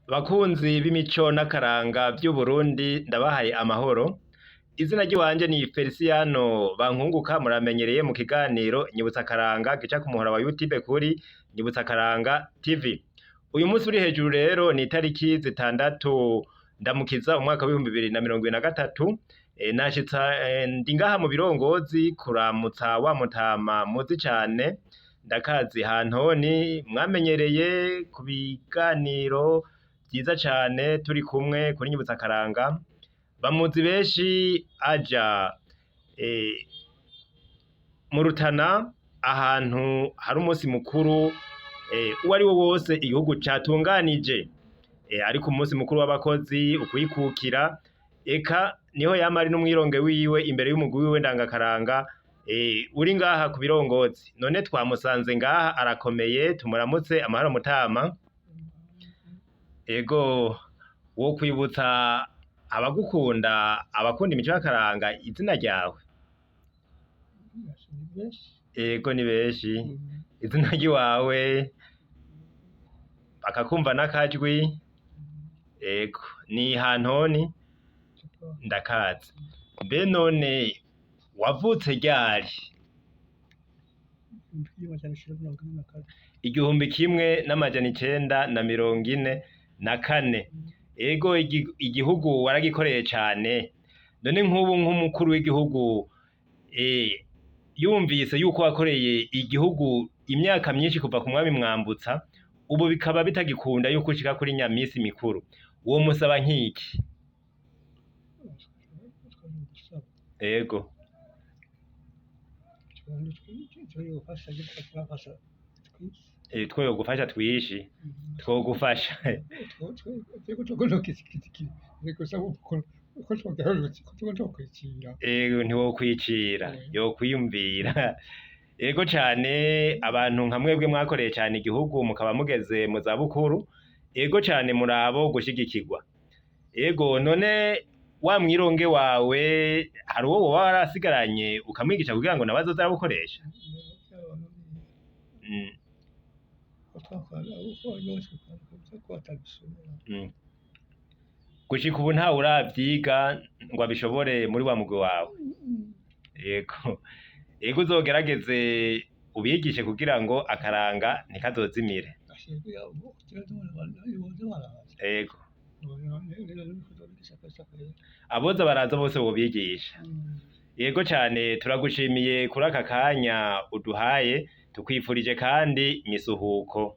Bakunzi b'imico n'akaranga vy'Uburundi, ndabahaye amahoro. Izina ry'iwanje ni Feliciyano Bankunguka, muramenyereye mu kiganiro Nyibutsa Akaranga gica ku muhora wa YouTube kuri Nyibutsa Akaranga TV. Uyu munsi uri hejuru rero ni itariki 6 Ndamukiza umwaka w'2023, nashitse ndi ngaha mu Birongozi kuramutsa wa mutama muzi cane, ndakazi Hantoni mwamenyereye ku biganiro vyiza cane turi kumwe kuri Nyibutsa Akaranga. Bamuzi benshi aja mu Rutana ahantu hari umusi mukuru uwo ari wo wose igihugu catunganije, ariko umusi mukuru w'abakozi, ukwikukira, eka niho yama ari n'umwironge wiwe imbere y'umugwi wiwe ndangakaranga uri ngaha ku Birongozi. None twamusanze ngaha arakomeye, tumuramutse. Amahoro mutama. Ego, wokwibutsa abagukunda, abakunda imico y'akaranga, izina ryawe? Ni benshi. Ego, ni benshi. Izina ry'iwawe bakakumva n'akajwi. Ego, ni Hantoni ndakazi. Mbe none wavutse ryari? 1944. 1944. Ego, igihugu waragikoreye cane. None nk'ubu nk'umukuru w'igihugu yumvise yuko wakoreye igihugu imyaka myinshi kuva ku mwami Mwambutsa, ubu bikaba bitagikunda yuko ushika kuri nyamisi mikuru, womusaba nk'iki? Gusaba Ego. Twafasha twese. Two yogufasha twishi, twogufasha. Twokwicira. Ego, ntiwokwicira, yokwiyumvira. Ego cane, abantu nka mwebwe mwakoreye cane igihugu mukaba mugeze mu zabukuru, ego cane, murabo gushigikirwa. Ego, none wa mwironge wawe hari uwo woba warasigaranye ukamwigisha kugira ngo nawe azoze arawukoresha? Gushika ubu ntawe uravyiga ngo abishobore muri wa mugwi wawe? Ego. Ego, uzogerageze ubigishe kugira ngo akaranga ntikazozimire. Ego. Aboza baraza bose wobigisha. Yego cane, turagushimiye kuri aka kanya uduhaye, tukwifurije kandi misuhuko.